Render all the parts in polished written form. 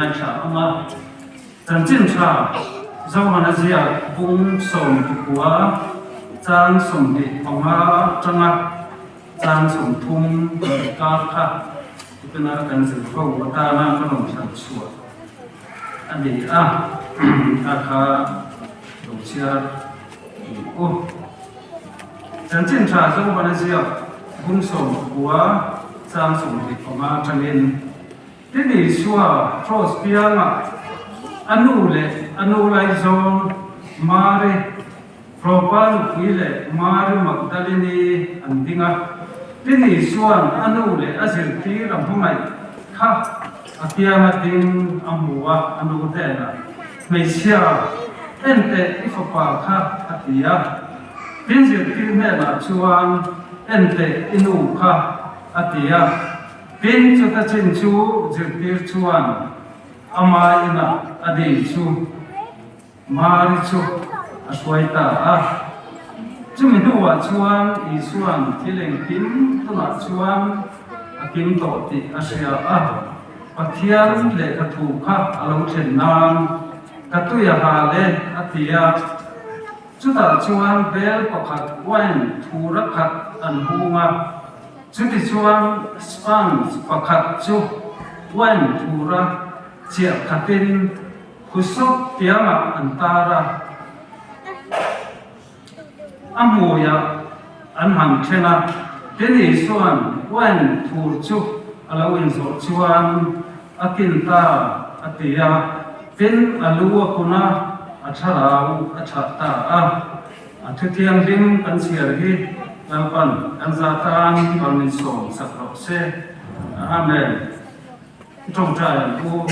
ngaithla ang a. Chanchin tha Zohana ziak bung 19 chang 25 atanga chang 30 inkar kha tuna kan zir ho atana ka rawn thlan chhuah a ni a, kha kha lo chhiar ang u. Chanchin tha Zohana ziak bung 19 chang 25 atangin Tin Isua Cross piangah a nu leh a nu laizawn Mari, Klopa nupui leh Mari Magdalini an ding a. Tin Isua'n a nu leh a zirtir a hmangaih kha a pianga ding a hmu a, a nu hnenah, Hmeichhia, enteh i fapa kha, a ti a. Tin zirtir hnenah chuan, Enteh i nu kha, a ti a. Tin, chuta chin chu zirtir chuan ama inah a dil chu Mari chu a hruai ta a. Chumi hnuah chuan Isua'n thil engkim tunah chuan a kim tawh tih a hria a, Pathian lehkha thu kha a lo thlen nan ka tui a hal e a ti a. Chutah chuan bel pakhat wine thura khat an hung a. Chutichuan sponge pakhat chu wine thura chiah khatin husawp tiangah an tar a, a hmuiah an han then a. Tin Isua'n wine thur chu a lo inzawh chuan a kin ta a ti a, tin a lu a kun a, a thlarau a chah ta a. A thu thianghlim kan chhiar hi Lalpan kan za tan rawn min sawm sak rawh se. Amen. I tawngtai ang u.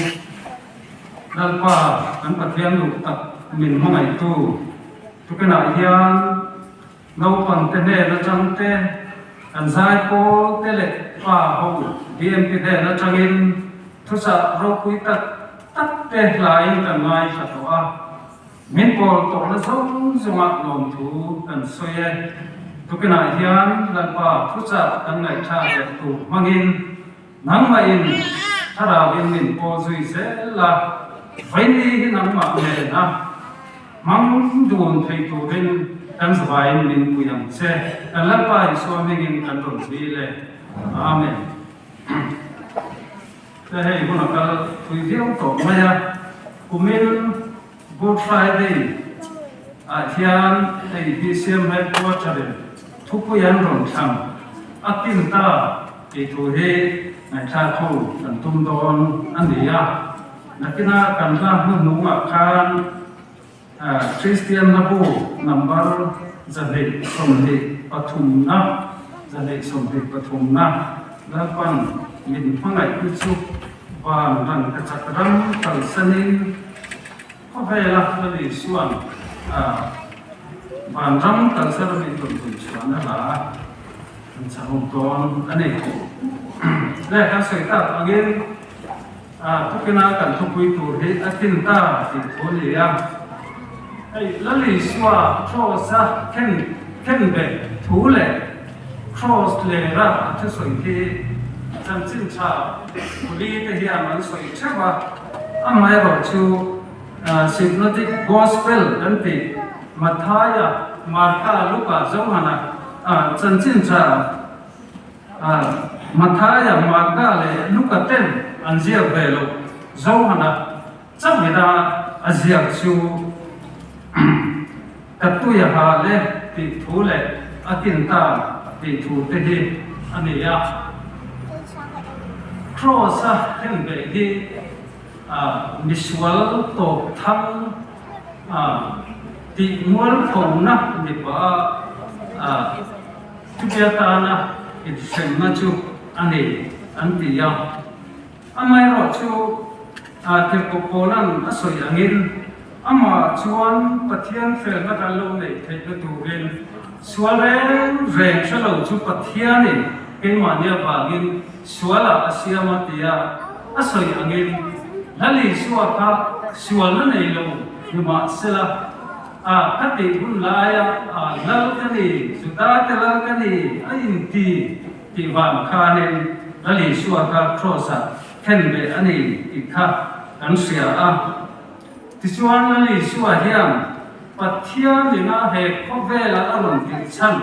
Lalpa kan Pathian duh tak min hmangaihtu tukinah hian naupang te hnen atang te, kan zaipawl te leh pa ho BMP hnen atangin thuchah ropui tak tak te hlaiin kan ngaithla tawh a. Min pawl tawhna zawng zawngah lawmthu kan sawi e. Tukinah hian Lalpa thuchah kan ngaihthlak leh tur hmangin nangmahin thlarauin min pawl zui zel a, vaini hi nangmah nena hmang dun thei turin kan zavaiin min pui ang che. Kan Lalpa Isua hmingin kan rawn zui le. Amen. Te hei hun a kal thui viau tawh mai a, kumin Good Friday ah hian hei BCM headquarter in thupui an rawn thlang a tin ta tih thu hi ngaihthlak ho kan tum dawn a ni a, nakina kan hla hnuhnungah khan Kristian hlabu number 223 na, 223 na, Lalpan min hmangaihtu chu van rangkachak ram kalsanin khawvela Lal Isua'n van ram kalsan a min rawn tun chhuahna hla an chhang dawn a ni. Le kan sawi tak angin Tukina kan thupui tur hi a tlin ta tih thu a ni a. Hei Lal Isua Cross-a khen khen beh thu leh Cross lera a thusawi hi chanchin tha puli te hian an sawi theuh a. Amaherawhchu Synoptic Gospel kan tih Matthaia, Marka, Luka, Johana chanchin tha Matthaia, Marka leh Luka ten an ziak ve loh Johana chauhina a ziak chu ka tui a ha le tih thu leh a kin ta tih thu te hi a ni a. Cross-a khen beh hi misual tawp thang tih mualphona ni pah a. Chutia tana inhremna chu a nei an ti a. Amaherawh chu Tirhkoh Paula'n a sawi angin amah chuan Pathian felna kan lo neih theihna turin sual reng reng hre lo chu Pathianin keimahni avangin sualah a siam a tia a sawi angin Lal Isua kha sualna nei lo ni mahsela A ka tih hun laia a lal ka ni, Juda te lal ka ni a inti tih vang khanin Lal Isua kha Cross-ah khen ve a ni tih kha kan hria a. Tichuan Lal Isua hian Pathian ina he khawvela a rawn tirh chhan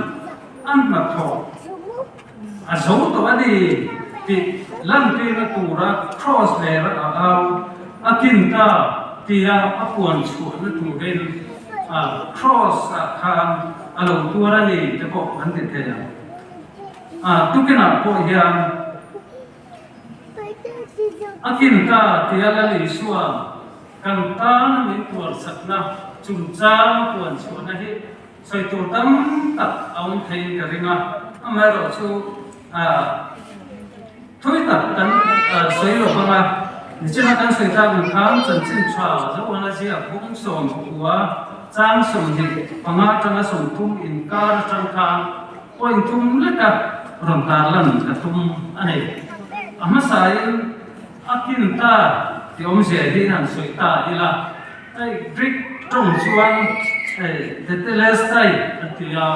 a hnathawh a zo tawh a ni tih lantirna tura Kraws lera a au a kin ta tia a puan chhuahna turin Kraws ah khan a lo tuar a ni te pawh kan ti thei ang. Tukinah pawh hian A kin ta tia Lal Isua kan tana min tuarsakna chungchang puan chhuahna hi sawi tur tam tak a awm theiin ka ring a, amaherawhchu thui tak kan sawi lo vang a, nichina kan sawi tlak ang khan chanchin tha Zohana ziak bung 14 chang 25 atanga 30 inkar atang khan Point thum leka rawn tarlan ka tum a ni. A hmasain a kin ta tih awmzia hi han sawi ta ila, hei Greek tawng chuan hei tetelestai a ti a,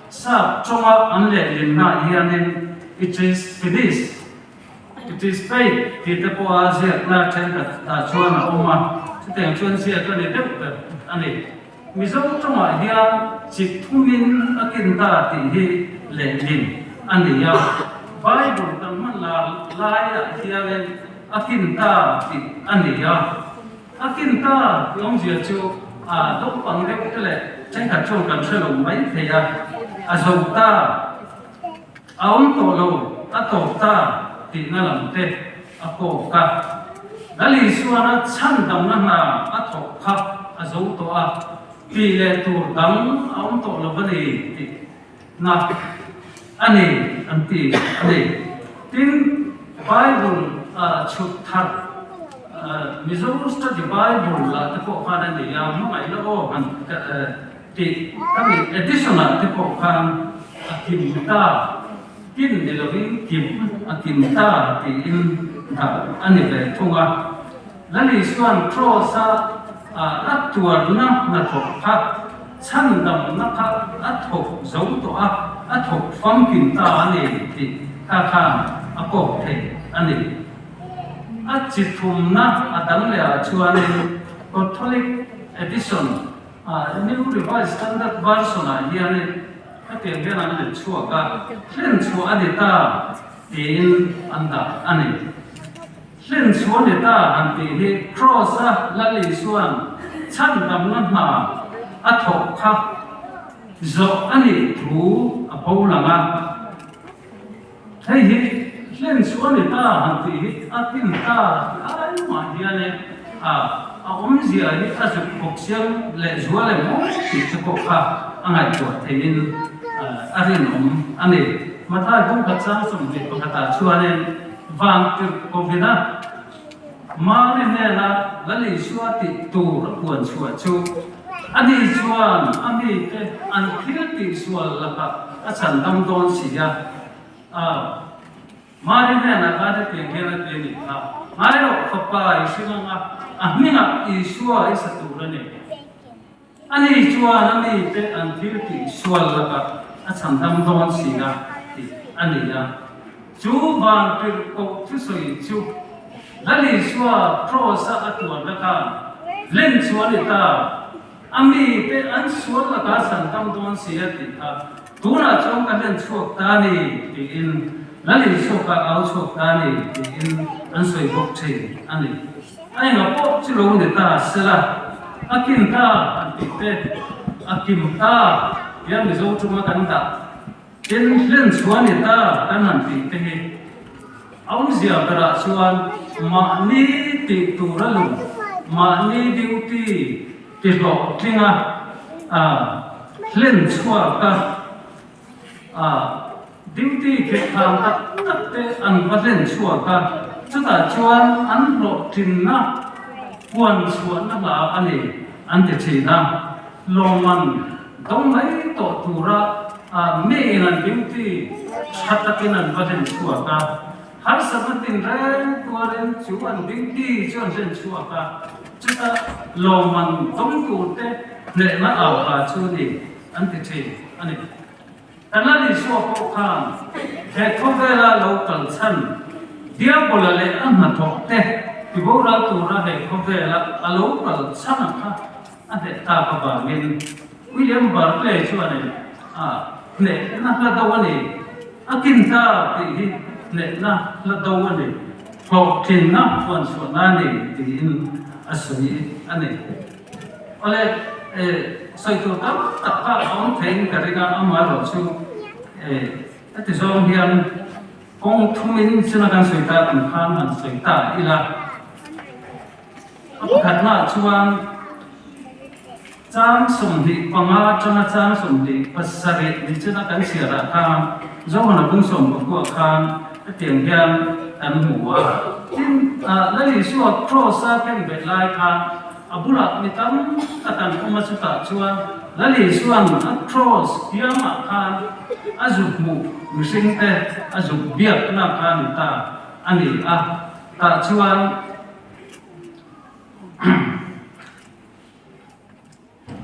sap tawnga an lehlinnaah hianin it is finished, it is paid tih te pawha ziakna thenkhat ah chuan a awm a, chutiang chuan ziak a ni deuh ber a ni. Mizo tawngah hian chi thumin a kin ta tih hi lehlin a ni a, Bible kan hman lar laiah hianin a kin ta tih a ni a. A kin ta tih awmzia chu a naupang deuh te leh thenkhat chuan kan hre lo mai thei a, a zo ta, a awm tawh lo, a tawp ta tihna lam te a kawk a. Lal Isuana chhandamna hna a thawk kha a zo tawh a, tih leh tur dang a awm tawh lo a ni tih na a ni an ti a ni. Tin, Bible chhut thar Mizo Study Bible lah te pawh khan a ni a, hmangaihna aw han tih khami edition ah te pawh khan a kim ta. Kin ni lovin kim a kim ta tiin dah a ni ve thung a. Lal Isua'n Kraws-a a tuarna hnathawk kha chhandamna kha a thawk zo tawh a, a thawk famkim ta a ni tih kha khan a kawk thei a ni. A chi thumna a dang leh ah chuanin Catholic Edition New Revised Standard Version ah hianin Hetiang hian an let chhuak a, hlen chhuah a ni ta tiin an dah a ni. Hlen chhuah a ni ta han tih hi Kraws-a Lal Isua'n chhandamna hna a thawk kha zawh a nih thu a pho lang a. Hei hi hlen chhuah a ni ta han tih hi a tin ta tih ai mah hianin a a awmzia hi a zuk bawk siam leh zual em aw tih te pawh kha a ngaihtuah theihin a rinawm a ni. Mathai bungkhat chang 21 ah chuanin Vantirhkovina Mari hnena Lal Isua tih tur a puan chhuah chu ani chuan a mite an thil tihsual lakah a chhandam dawn si a. A, Mari hnenah khan hetiang hian a ti a nih kha, Ngai rawh, fapa i hring ang a, a hmingah Isua i sa tur a ni. Ani chuan a mite an thil tih sual lakah a chhandam dawn si a tih a ni a. Chu vantirhkoh thusawi chu Lal Isua Kraws-a a tuarna khan hlen chu a ni ta. A mite an sual lakah a chhandam dawn si a tih kha tunah chuan ka hlen chhuak ta a ni tiin Lal Isua kha au chhuak ta a ni tiin an sawi bawk thin a ni. A enga pawh chu lo ni ta sela, a kin ta han tih te, a kim ta tia Mizo tuma kan dah tin hlen chhuah ni ta kan han tih te hi a awmzia berah chuan mahni tih tur a lung, mahni duty ti hlawhtlinga hlen chhuak a. A duty khehkham tak tak te an va hlen chhuak a, chutah chuan an hlawhtlinna puan chhuahna hla a ni an ti thin a. Lawmman do mai tawh tura miin an duty tha takin an va hlen chhuak a, harsatna tinreng tuarin chu an duty chu an hlen chhuak a, chutah lawmman dawng turte hnehna au hla chu a ni. An ti thin a ni. Kan Lal Isua pawh khan he khawvela lo kal chhan Diabola leh a hnathawh te Tiboral tura he khawvela a lo kal chhan a kha a hneh tak avangin William Barclay chuanin a hnehna hla do a ni, a kin ta tih hi hnehna hla do a ni, hlawhtlinna puanchhuahna a ni tiin a sawi a ni. Awle, sawi tur tam tak kha a awm theiin ka ring a, amaherawhchu heti zawng hian kawng thumin china kan sawi tak ang khan han sawi ta ila. A pakhatnaah chuan chang 25 atanga chang 27 ni china kan chhiarah khan Johana bung 19 khan hetiang hian kan hmu a. Tin, Lal Isua Kraws-a khen bet lai khan a bulah mi tam tak an awm a, chutah chuan Lal Isua'n a kraws kiangah khan a zuk hmuh mihringte a zuk biakna kha ni ta a ni a, tah chuan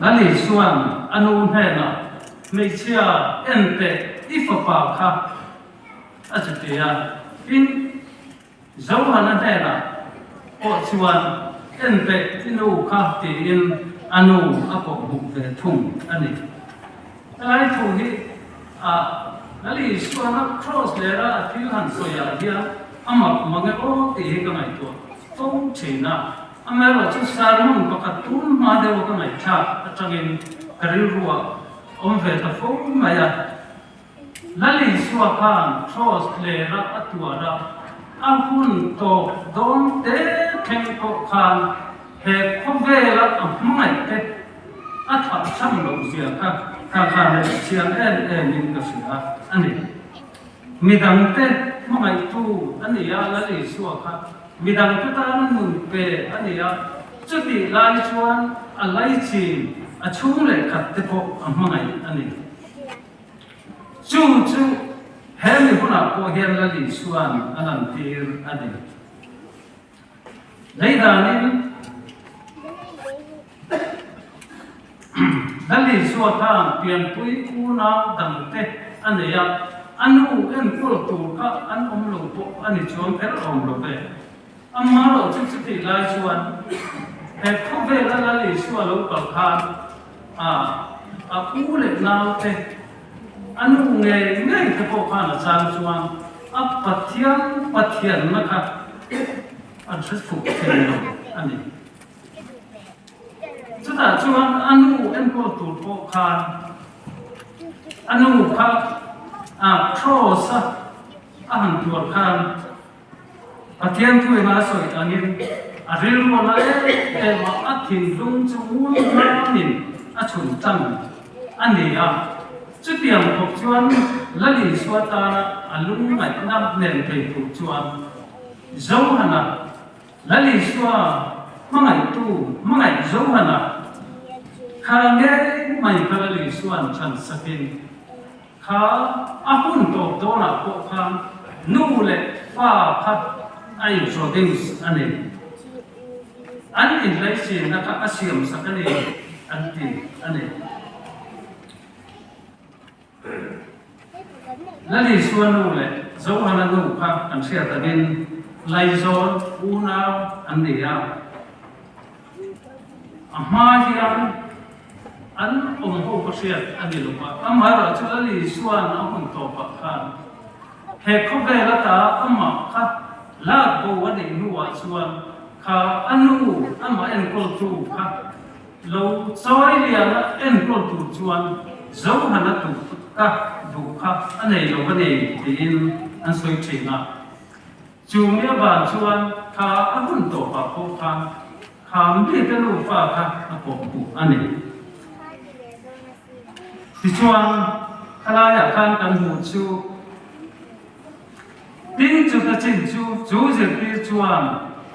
Lal Isua'n a nu hnenah, Hmeichhia, en teh, i fapa kha a chu ti a. Tin, Johana hnenah pawh chuan, En teh, i nu kha tiin a nu a kawhhmuh ve thung a ni. Helai thu hi a Lal Isuana Kraws lera a thil han sawiah hian a mak mang e aw tih hi ka ngaihtuah fo thin a. Amaherawhchu sermon pakhat tun hma deuha ka ngaihthlak atangin ka rilruah awm ve ta fo mai a. Lal Isua khan Kraws lera a tuar a, a hun tawp dawn te thleng pawh khan he khawvela a hmangaih te a thlah cham loh zia kha kha khan a chiang em em in ka hria a ni. Midangte hmangaihtu a ni a, Lal Isua kha midangte tana nun pe a ni a, chutih lai chuan a laichin a chhung leh khat te pawh a hmangaih a ni. Chu chu he mi hunah pawh hian Lal Isua'n a lantir a ni. Lei danin Lal Isua khan pianpui unau dangte a nei a, a nu enkawl tur kha an awm lo pawh a ni chuang kher awm lo ve. Amaherawh chu chutih lai chuan he khawvela Lal Isua lo kal khan a a u leh naute a nu ngei ngei te pawh khan a chang chuan a Pathian Pathianna kha an hre fuh thei lo a ni. Chutah chuan a nu enkawl tur pawh khan a nu kha a Kraws-a a han tuar khan Pathian thu eng a sawi angin a rilru a la em em a, a thinlung chu ngun hlanin a chhun tlang a ni a. Chutiang khawp chuan Lal Isua tana a lungngaihna hnem thei tur chuan Johana, Lal Isua hmangaihtu hmangaih Johana kha ngei mai kha Lal Isua'n chhan sakin, Kha a hun tawp dawnah pawh khan nu leh fa kha a introduce a ni. An inlaichinna kha a siamsak a ni an ti a ni. Lal Isua nu leh Johana nu kha kan hriat angin laizawn unau an ni a. A hma hian an awm ho ka hriat a ni lo va, amaherawhchu Lal Isua'n a hun tawpah khan he khawvel ata amah kha lak bo a neih hnuah chuan kha a nu amah enkawltu kha lo chawi liana enkawl tur chuan Johana duh ka duh kha a nei lo a ni tiin an sawi thin a. Chu mi avang chuan kha a hun tawpah pawh khan kha mite nufa kha a kawh hmuh a ni. Tichuan, khalaiah khan kan hmuh chu tin chu ta chin chu chu zirtir chuan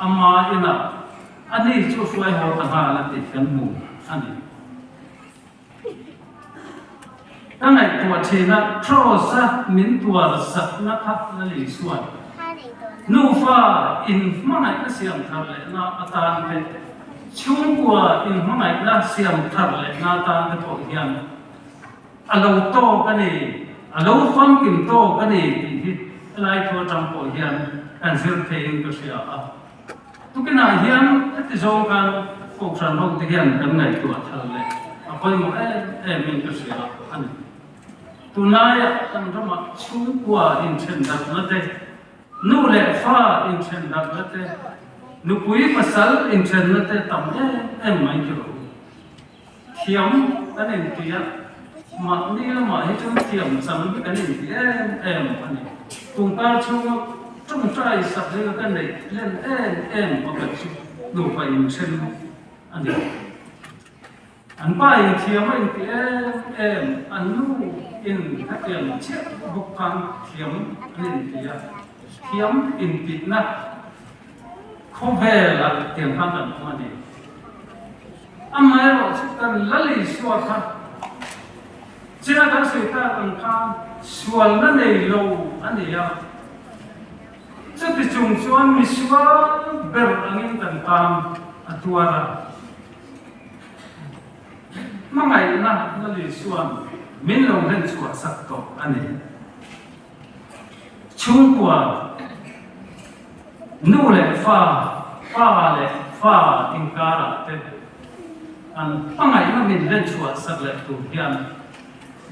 ama inah ani chu hruai haw ta nghal a tih kan hmu a ni. Ka ngaihtuah thin a, Kraws-a min tuar zakna kha Lal Isua'n nufa inhmangaihna siam thar lehna atan te, chhungkua inhmangaihna siam thar lehna atan te pawh hian a lo tawk a ni, a lo famkim tawk a ni tih hi helai thu atang pawh hian kan zir theiin ka hria a. Tukinah hian heti zawng khan Kohhran ho te hian kan ngaihtuah thal leh a pawimawh em em in ka hria a ni. Tunlaiah kan ramah chhungkua inthen darhna te, nu leh fa inthen darhna te, nupui pasal inthenna te tam em em mai khi rawh u. Thiam kan inti a, mahni lamah hi chuan thiam chang hi kan inti em em a ni. Tungkar chhunga tawngtai sak zinga ka neih hlen em em pakhat chu nupa inthen a ni. An pa in thiam a inti em em, an nu in hetiang chiah bawk khan thiam an inti a, thiam intihna khawvelah tiang khan kan awm a ni. Amaherawh chu kan Lal Isua kha china kan sawi tak ang khan sualna nei lo a ni a, chuti chung chuan misual ber angin kan tan a tuar a. Hmangaihna Lal Isua'n min lo hlen chhuah sak tawh a ni. Chhungkua, nu leh fa, pa leh fa inkarah te an hmangaihna min hlen chhuah sak leh tur hian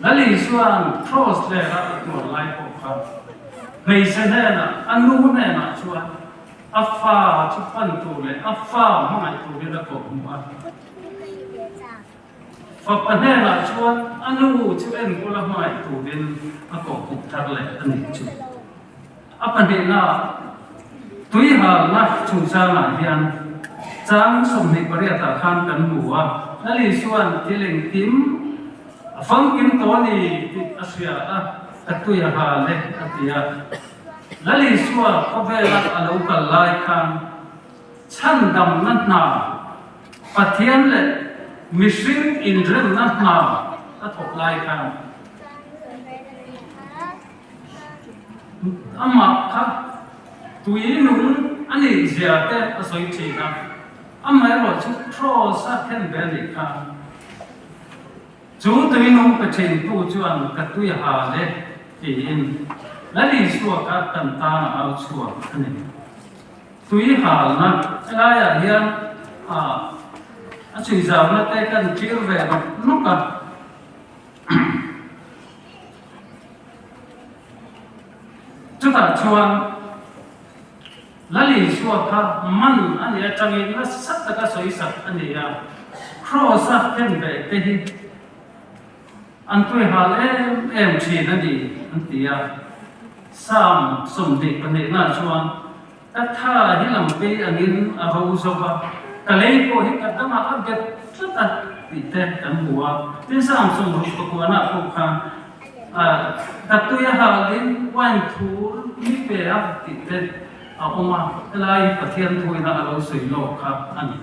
Lal Isua'n Kraws lera a tuar lai pawh kha hmeichhe hnenah, a nu hnenah chuan a fa chu pan tur leh a fa hmangaih turin a kawhhmuh a. Fapa hnenah chuan a nu chu enkawl a hmangaih turin a kawhhmuh thar leh a nih chu. A pahnihnaah tuihalna chungchangah hian chang 28 ah khan kan hmu a, Lal Isua'n thil engkim a famkim tawh a ni tih a hria a, ka tui a hal e a ti a. Lal Isua khawvela a lo kal lai khan chhandamna hna Pathian leh mihring inremna hna a thawk lai khan amah kha tui nung a nih zia te a sawi thin a, amaherawh chu Kraws a khen ve a nih kha. Chu tui nung pe thin tu chuan ka tui a hal e tiin Lal Isua kha kan tan a au chhuak a ni. Tui halna helaiah hian a chhui zauna te kan thlir ve nawk nawk a. Chutah chuan Lal Isua kha man a nih atangin nasa taka sawisak a ni a, Kraws-a khen ve te hi an tui hal em em thin a ni an ti a. Psalm 22 chuan Ka tha hi lamkei angin a ro zo va, ka lei pawh hi ka dangah a bet tlat a tih te kan hmu a. Tin, Psalm 69 pawh khan ka tui a halin wine thur mi pe a tih te a awm a, helai Pathian thuina a lo sawi lawk kha a ni.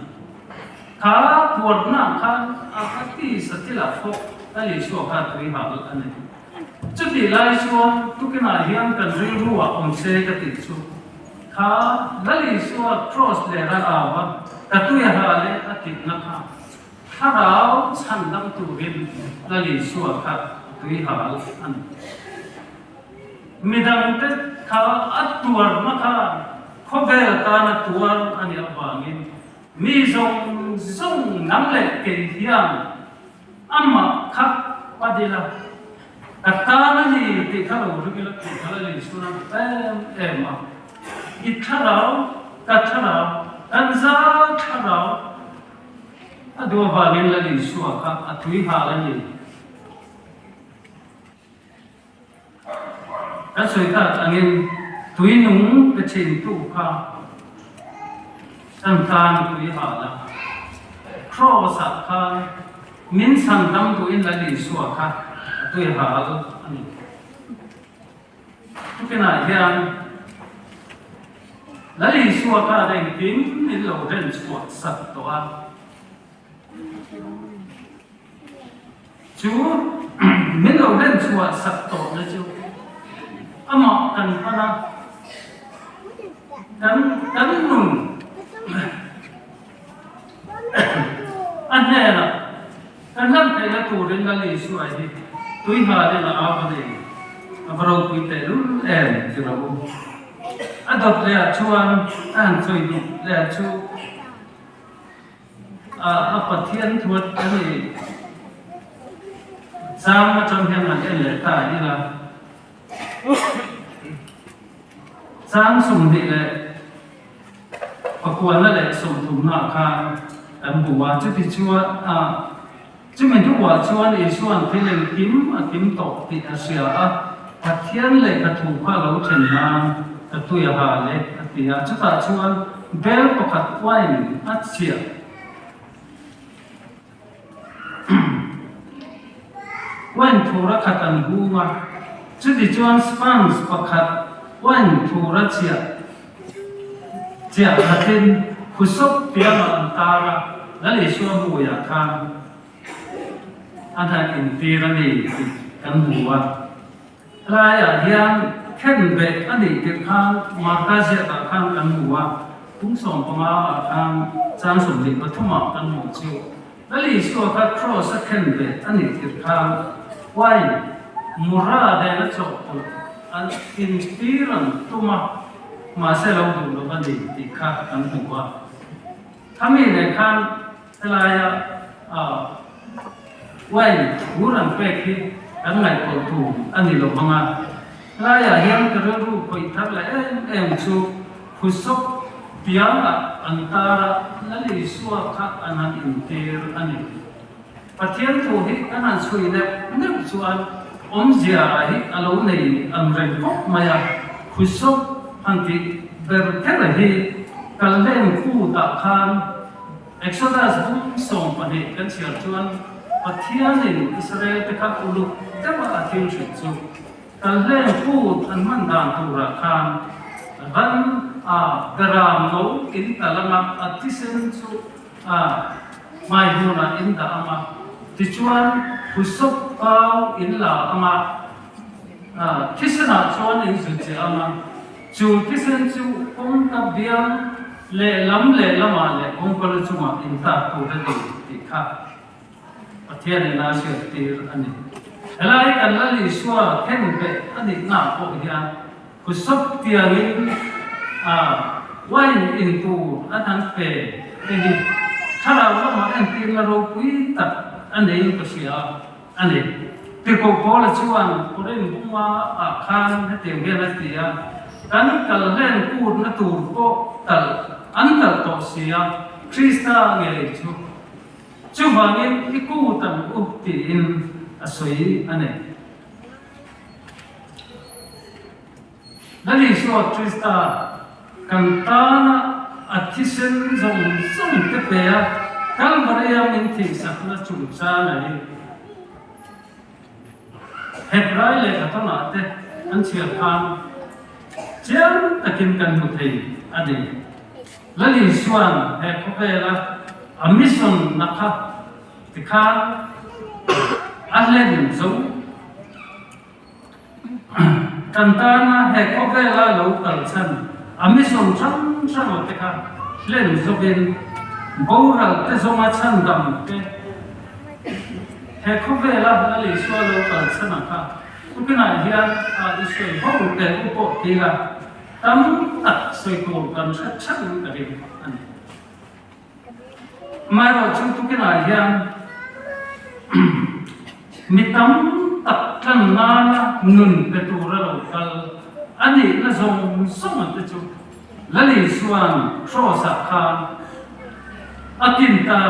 Kha tuarnaah khan a tisa thilah pawh Lal Isua kha tui hal a ni. Chutih lai chuan tukinah hian kan rilru ah awm se ka tih chu kha Lal Isua Kraws lera au a, ka tui a hal e a tihna kha thlarau chhan dam turin Lal Isua kha tui hal a ni. Midangte kha a tuarna kha khawvel tana tuar a nih avangin mi zawng zawng nang leh kei hian Amah kha pa dil a, ka tan a ni tih kha lo ring ila tih kha la Lisuan a duh em em a. I thlarau, ka thlarau, kan za thlarau a duh avangin la Lisua kha a tui hal a ni. Kan sawi tak angin tui nung pe thintu kha kan tan tui hal a, Kraws-ah khan min chhan dam duhin Lal Isua kha a tui hal a ni. Tukinah hian Lal Isua kha engkim min lo ren chhuah sak tawh a. Chu min lo hlen chhuah sak tawhna chu amah kan pan a, kan kan nun a hnenah kan hlan theihna turin Lal Isua hi tui nghalin a au a ni. A va ropui tehlul em ti rawh u. A dawt lehah chuan a han sawi duh. leh chu a Pathian thuat a ni. Chang atang hian han en leh ta ila. Chang 24 leh 30 ah khan kan hmu a, chuti chuan chumi hnuah chuan Isua'n thil engkim a kim tawh tih a hria a, Pathian lehkha thu kha lo then nan ka tui a hal e a ti a, chutah chuan bel pakhat uain a chhiah. Wine thura khat an hung a, chuti chuan sponge pakhat wine thura chhiah chiah khatin khusawp piangah an tar a, Lal Isua hmuiah khan a han intir a ni tih kan hmu a. Helaiah hian khenbeh a nih tirh khan Marka ziakah khan kan hmu a, kum 15 ah khan chang 23 ah kan hmuh chu. Lal Isua kha Kraws a khenbeh a nih tirh khan wine mura nena chawhpawlh an intir an tum a, mahse lo duh lo a ni tih kha kan hmu a. Khami nen khan Helaia wine thur an pek hi kan ngaihpawlh tur a ni lo vang a, helaiah hian ka rilru khawih thar leh em em chu Khusawp piangah an tar a, Lal Isua kha an han intir a ni. Pathian thu hi kan han chhui neuh neuh chuan awmzia hi a lo nei ang reng khawp mai a, Khusawp han tih ber kher hi Kalhleng kutah khan Exodus bung 12 kan chhiar chuan Pathianin Israelte kha uluk deuha a thil hrilh chu Kalhleng kut an hman dan turah khan ran a beram no in tal anga a thisen chu a hmai hmunah in dah anga tichuan husawp kau in la anga thisenah chuan in zut che anga chu thisen chu kawngka biang Lehlam lehlamah leh kawngka lu chungah intak tur a ni tih kha Pathianin a hriattir a ni. Helai kan Lal Isua khenbeh a nihnaah pawh hian khusawp tiangin a wine in tur a han pe te hi thlarau lamah entirna ropui tak a neiin ka hria a ni. Tirhkoh Paula chuan Korin bunga ah khan hetiang hian a ti a, Kan kal hlen kutna tur pawh talh an talh tawh si a, Krista ngei chu chuvangin i kut ang u tiin a sawi a ni. Lal Isua Krista kan tana a thisen zawng zawng te pe a, Kalvaria min thihsakna chungchang a hi Hebrai lehkhathawnah te an chhiar khan chiang takin kan hmu thei a ni. Lal Isua'n he khawvela a mission na kha tikhan a hlen zo. Kan tana he khawvela lo kal chhan a mission hrang hrang te kha hlen zawkin boral te zawnga chhandam te he khawvela Lal Isua lo kal chhan ang kha tukinah hian a i sawi ho teh u pawh ti ila tam tak sawi tur kan hre theuhin ka ring a ni. Amaherawhchu tukinah hian mi tam tak tlan nana nun pe tura lo kal a nihna zawng zawng te chu Lal Isua'n Kraws-ah khan a kin ta,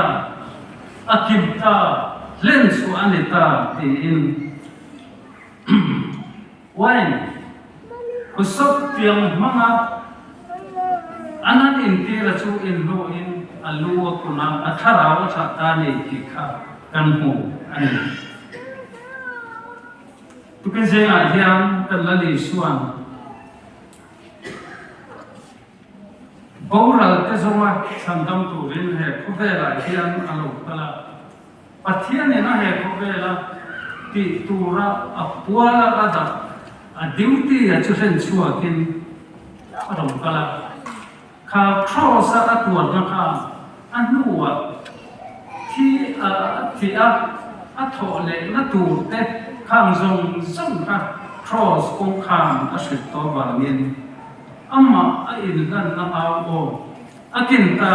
a kim ta, hlen chhuah a ni ta tiin Wine khusawp tiang hmanga an han intira chu inhnuhin a lu a kun a, a thlarau a thlah ta a ni tih kha kan hmu a ni. Tukin zengah hian kan Lal Isua'n boral te zawnga chhandam turin he khawvelah hian a lo kal a. Pathianin a he khawvela tih tura a puala a dah a duty a chu hlen chhuakin a rawn kal a. Kha Kraws-a a tuarna kha a hnuah thi a thih a, a thawh lehna tur te khang zawng zawng kha Kraws kawngkhang a hrilh tawh vangin amah a inhlanna au aw. A kin ta,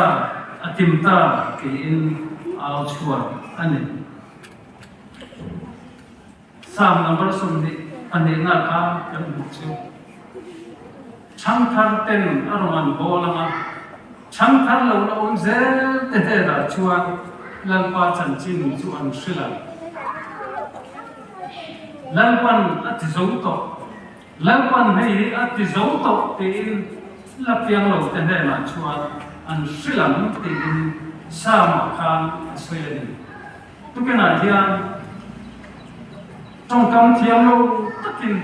a kim ta tiin a au chhuak a ni. Psalm number 22 kha kan hmuh chu. Ṭhangthar ten a rawn an bawl ang a, ṭhangthar lo la awm zel te hnenah chuan Lalpa chanchin chu an hrilh ang. Lalpan a ti zo tawh, Lalpan hei hi a ti zo tawh tiin la piang lo te hnenah chuan an hrilh ang tiin Psalm-ah khan a sawi a ni. Tukinah hian tawngkam thiam lo takin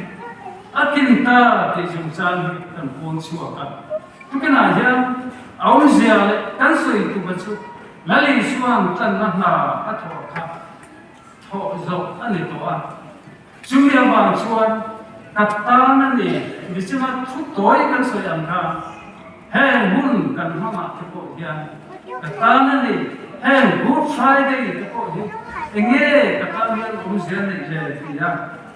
a kin ta tih chungchang hi kan pawn chhuak a. Tukinah hian a awmzia leh kan sawi tuma chu Lal Isua'n tlanna hna a thawh kha thawh zawh a ni tawh a. Chumi avang chuan ka tan a ni nichina thu tawi kan sawi ang kha heng hun kan hmangah te pawh hian ka tan a ni, heng Good Friday te pawh hi enge ka tan hian awmzia neih le ti a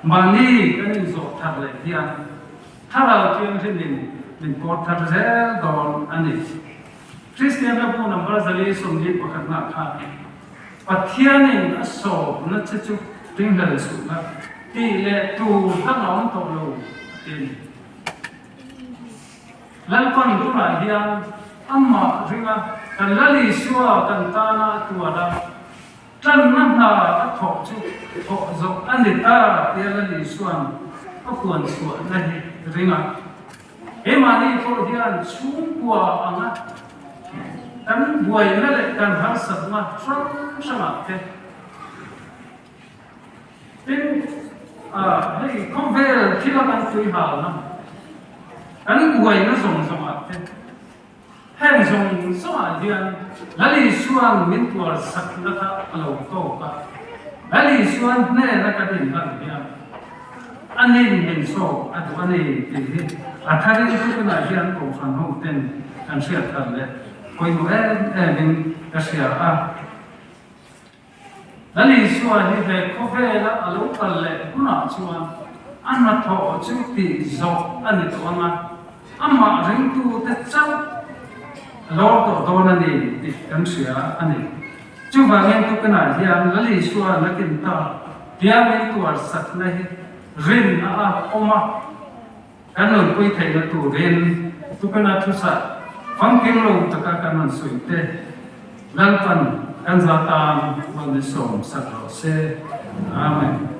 mahni kan inzawh thar leh hian Thlarau Thianghlimin min pawr thar zel dawn a ni. Kristian hlabu number 441 nah khan Pathianin a sawmna che chu ringhlel suhna tih leh tur dang a awm tawh lo a ti a ni. Lalpan tunah hian amah ringa kan Lal Isua kan tana a tuar a, Ṭanna hna a thawh chu thawh zawh a ni ta tia Lal Isua'n a puan chhuahna hi ring a. Keimahni pawh hian chhungkua anga kan buaina leh kan harsatna hrang hrangah te tin hei khawvel thila kan tuihalna kan buaina zawng zawngah te Heng zawng zawngah hian Lal Isua'n min tuar sakna kha a lo tawk a, Lal Isua'n hnena kan inlan hian a nin min sawk a duh a ni tih hi a tharin tukinah hian Kohhran ho ten kan hriat thar leh pawimawh em em in ka hria a. Lal Isua hi he khawvela a lo kal leh hunah chuan a hnathawh chu tih zawh a ni tawh ang a, amah ringtute chauh a lawr tawh dawn a ni tih kan hria a ni. Chuvangin tukinah hian Lal Isua nakin ta piangin tuar sakna hi rinna a awm a. Kan nunpui theihna turin tukana thusa famkim lo taka kan rawn sawi te Lalpan kan za tan rawn ni sawm sak rawh se. Amen.